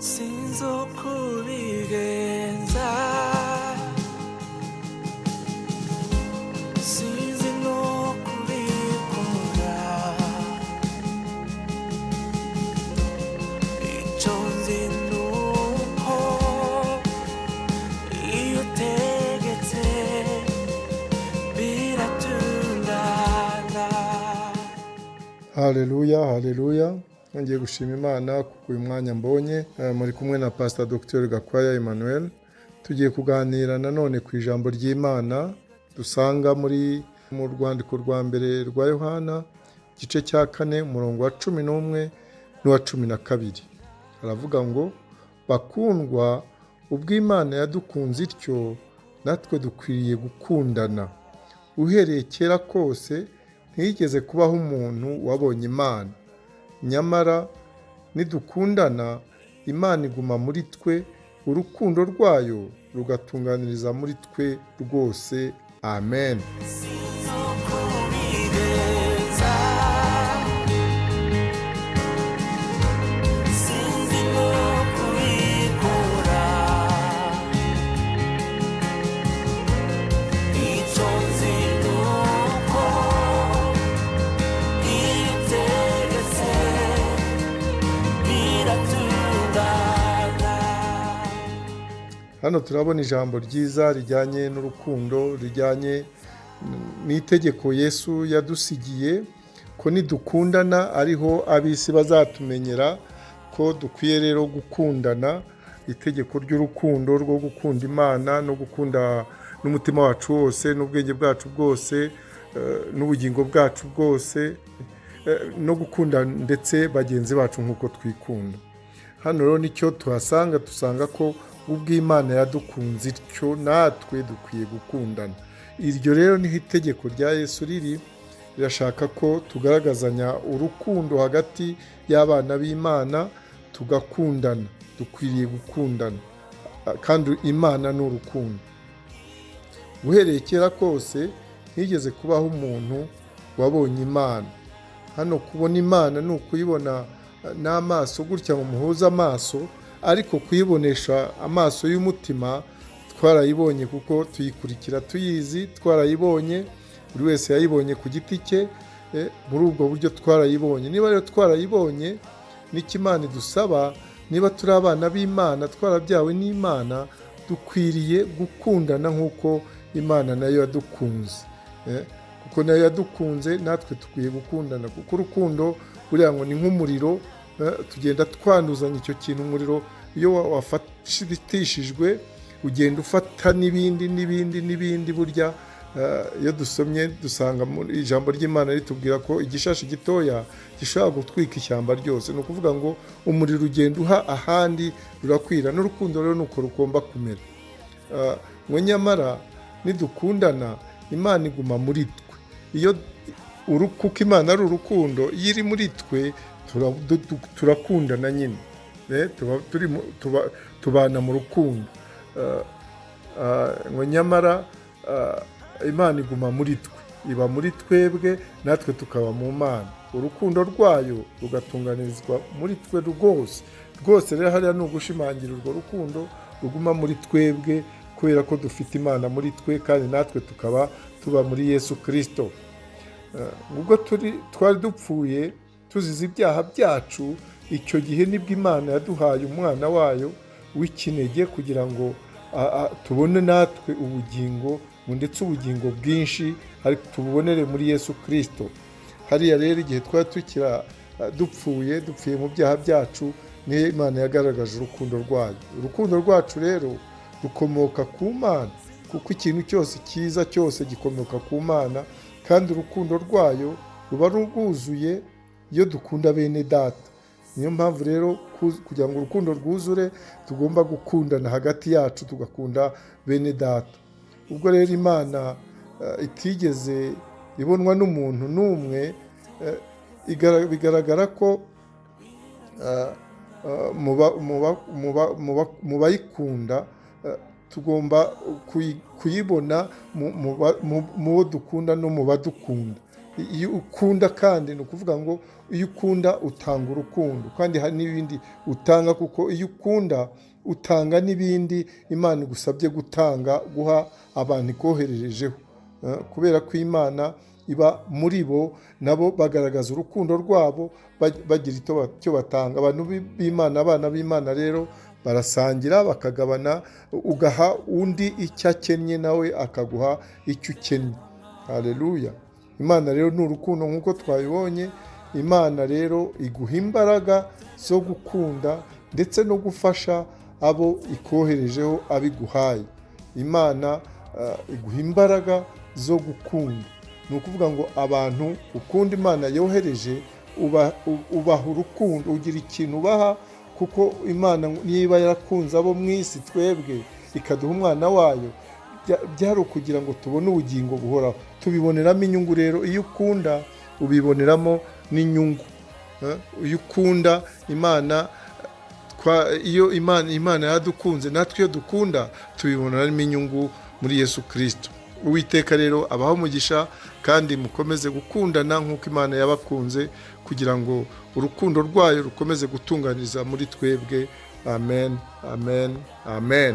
Sinzi uko ubigenza, sinzi n'uko ubikora. Icyo nzi ni uko iyo utegetse biratungana. Haleluya, haleluya! Nongeye gushima Imana kuko uyu mwanya mbonye. Muri kumwe na Pastor Dr Gakwaya Emmanuel. Tugiye kuganira nanone ku ijambo ry'Imana dusanga mu rwandiko rwa mbere rwa Yohana, igice cya 4, umurongo wa 11 n'uwa 12. Aravuga ngo: "Bakundwa, ubwo Imana yadukunze ityo, natwe dukwiriye gukundana. Uhereye kera kose ntiyigeze kubaho umuntu wabonye Imana. Nyamara nidukundana, Imana iguma muri twe, urukundo rwayo rugatunganiriza muri twe rwose. Amen." Sinzi uko ubigenza, sinzi n'uko ubikora. Icyo nzi ni uko iyo utegetse biratungana. Hano turabona ijambo ryiza rijyanye n'urukundo, rijyanye n'itegeko Yesu yadusigiye, ko nidukundana ariho ab'isi bazatumenyera ko dukwiye rero gukundana. Itegeko ry'urukundo rwo gukunda Imana no gukunda n'umutima wacu wose n'ubwenge bwacu bwose, n'ubugingo bwacu bwose, no gukunda ndetse bagenzi bacu nk'uko twikunda. Hano rero nicyo tuhasanga, dusanga ko ubw'Imana yadukunze ityo, natwe dukwiye gukundana. Iryo rero niho itegeko rya Yesu riri, rirashaka ko tugaragazanya urukundo hagati y'abana b'Imana, tugakundana. Dukwiriye gukundana, kandi Imana ni urukundo. Uhereye kera kose ntiyigeze kubaho umuntu wabonye Imana. Hano kubona Imana ni ukuyibona n'amaso gutya ngo muhuze amaso, ariko kuyibonesha amaso y'umutima twarayibonye, kuko tuyikurikira tuyizi, twarayibonye, buri wese yayibonye ku giti cye. Muri ubwo buryo twarayibonye. Niba rero twarayibonye, n'icyo Imana idusaba, niba turi abana b'Imana, twarabyawe n'Imana, dukwiriye gukundana nk'uko Imana nayo yadukunze. Kuko nayo yadukunze, natwe dukwiye gukundana, kuko urukundo buriya ngo ni nk'umuriro, tugenda twanduzanya icyo kintu. Umuriro iyo wafatishijwe ugenda ufata n'ibindi n'ibindi n'ibindi. Burya iyo dusomye dusanga ijambo ry'Imana ritubwira ko igishashi gitoya gishobora gutwika ishyamba ryose. Ni ukuvuga ngo umuriro ugenda uha ahandi rurakwira. N'urukundo rero ni uko rugomba kumera. Ngo nyamara nidukundana, Imana iguma muri twe. Kuko Imana ari urukundo, iyo iri muri twe turakundana nyine. Tubana mu rukundo. Ngo nyamara Imana iguma muri twe, iba muri twebwe, natwe tukaba mu Mana, urukundo rwayo rugatunganirizwa muri twe rwose rwose. Rero hariya ni ugushimangira urwo rukundo ruguma muri twebwe, kubera ko dufite Imana muri twe, kandi natwe tukaba tuba muri Yesu Kirisito. Ubwo twari dupfuye tuzize ibyaha byacu, icyo gihe nibwo Imana yaduhaye umwana wayo w'ikinege, kugira ngo tubone natwe ubugingo, ndetse ubugingo bwinshi, ariko tububonere muri Yesu Kirisito. Hariya rero igihe twari tukira dupfuye mu byaha byacu, niyo Imana yagaragaje urukundo rwayo. Urukundo rwacu rero rukomoka ku Mana, kuko ikintu cyose cyiza cyose gikomoka ku Mana, kandi urukundo rwayo ruba rwuzuye iyo dukunda bene data. Niyo mpamvu rero kugira ngo urukundo rwuzure, tugomba gukundana hagati yacu, tugakunda bene data. Ubwo rero Imana itigeze ibonwa n'umuntu n'umwe, bigaragara ko mu bayikunda tugomba kuyibona mu bo dukunda no mu badukunda. Iyo ukunda kandi ni ukuvuga ngo iyo ukunda utanga urukundo, kandi hari n'ibindi utanga, kuko iyo ukunda utanga n'ibindi Imana igusabye gutanga, guha abantu ikohererejeho. Kubera ko Imana iba muri bo, nabo bagaragaza urukundo rwabo bagira icyo batanga. Abantu b'Imana, abana b'Imana rero barasangira, bakagabana, ugaha undi icyo akennye nawe akaguha icyo ukennye. Haleluya! Imana rero ni urukundo nk'uko twabibonye. Imana rero iguha imbaraga zo gukunda ndetse no gufasha abo ikoherejeho, abiguhaye. Imana iguha imbaraga zo gukunda, ni ukuvuga ngo abantu ukunda, Imana yohereje, ubaha urukundo, ugira ikintu ubaha, kuko Imana niba yarakunze abo mu isi twebwe ikaduha umwana wayo, byari ukugira ngo tubone ubugingo buhoraho. Tubiboneramo inyungu rero. Iyo ukunda ubiboneramo n'inyungu. Iyo ukunda Imana, iyo Imana yadukunze, natwe iyo dukunda tubiboneramo inyungu muri Yesu Kirisito. Uwiteka rero abaho umugisha, kandi mukomeze gukundana nk'uko Imana yabakunze, kugira ngo urukundo rwayo rukomeze gutunganiriza muri twebwe. Amen, amen, amen.